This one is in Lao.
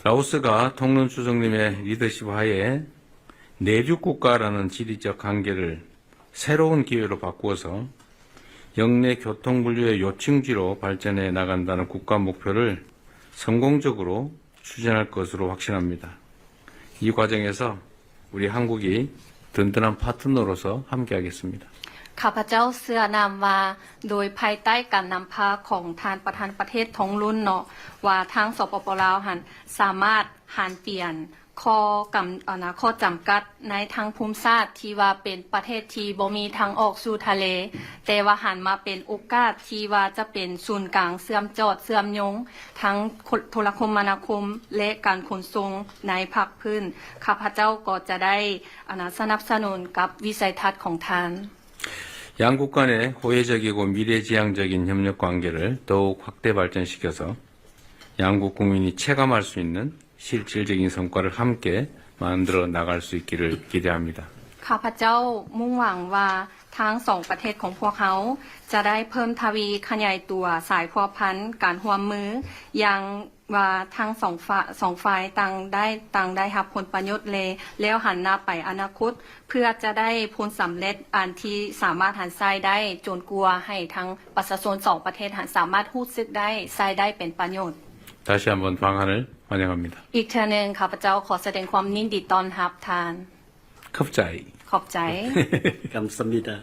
라오스가 tonglun 주석님의 리더십 하에 내륙 국가라는 지리적 한계를 새로운 기회로 바꾸어서 영내 교통 물류의 요충지로 발전해 나간다는 국가 목표를 성공적으로 추진할 것으로 확신합니다. 이 과정에서 우리 한국이 든든한 파트너로서 함께하겠습니다. ຂ້າພະເຈົ້າເຊື່ອນຳວ່າ ໂດຍພາຍໃຕ້ການນຳພາຂອງທ່ານປະທານປະເທດທອງລຸນເນາະ ວ່າທາງ ສປປ ລາວ ຫັ້ນ ສາມາດຫັນປ່ຽນຂໍ້ກຳ ອັນນະ ຂໍ້ຈຳກັດໃນທາງພູມສາດທີ່ວ່າເປັນປະເທດທີ່ບໍ່ມີທາງອອກສູ່ທະເລ ແຕ່ວ່າຫັນມາເປັນໂອກາດທີ່ວ່າຈະເປັນສູນກາງເຊື່ອມຈອດເຊື່ອມໂຍງ ທັງໂທລະຄົມມະນາຄົມ ແລະ ການຂົນສົ່ງໃນພາກພື້ນ. ຂ້າພະເຈົ້າກໍຈະໄດ້ ອັນນະ ສະໜັບສະໜູນກັບວິໄສທັດຂອງທ່ານ. 양국 간의 호혜적이고 미래지향적인 협력 관계를 더욱 확대 발전시켜서 양국 국민이 체감할 수 있는 실질적인 성과를 함께 만들어 나갈 수 있기를 기대합니다. ຂ້າພະເຈົ້າມຸ່ງຫວັງວ່າທາງສອງປະເທດຂອງພວກເຮົາຈະໄດ້ເພີ່ມທະວີຂະຫຍາຍຕົວສາຍພົວພັນການຮ່ວມມື ຢ່າງວ່າທັງສອງຝ່າຍ ສອງຝ່າຍຕ່າງໄດ້ ຕ່າງໄດ້ຮັບຜົນປະໂຫຍດ ແລະ ແລ້ວຫັນໜ້າໄປອະນາຄົດ ເພື່ອຈະໄດ້ຜົນສຳເລັດອັນທີ່ສາມາດຫັນໃຊ້ໄດ້ ຈົນກວ່າໃຫ້ທັງປະຊາຊົນສອງປະເທດຫັນສາມາດຮູ້ສຶກໄດ້ ໃຊ້ໄດ້ເປັນປະໂຫຍດ. 다시 한번 방한을 환영합니다. ອີກເທື່ອໜຶ່ງ ຂ້າພະເຈົ້າຂໍສະແດງຄວາມຍິນດີຕ້ອນຮັບທ່ານ. ܚອບໃຈ. ຂອບໃຈ. 감사합니다.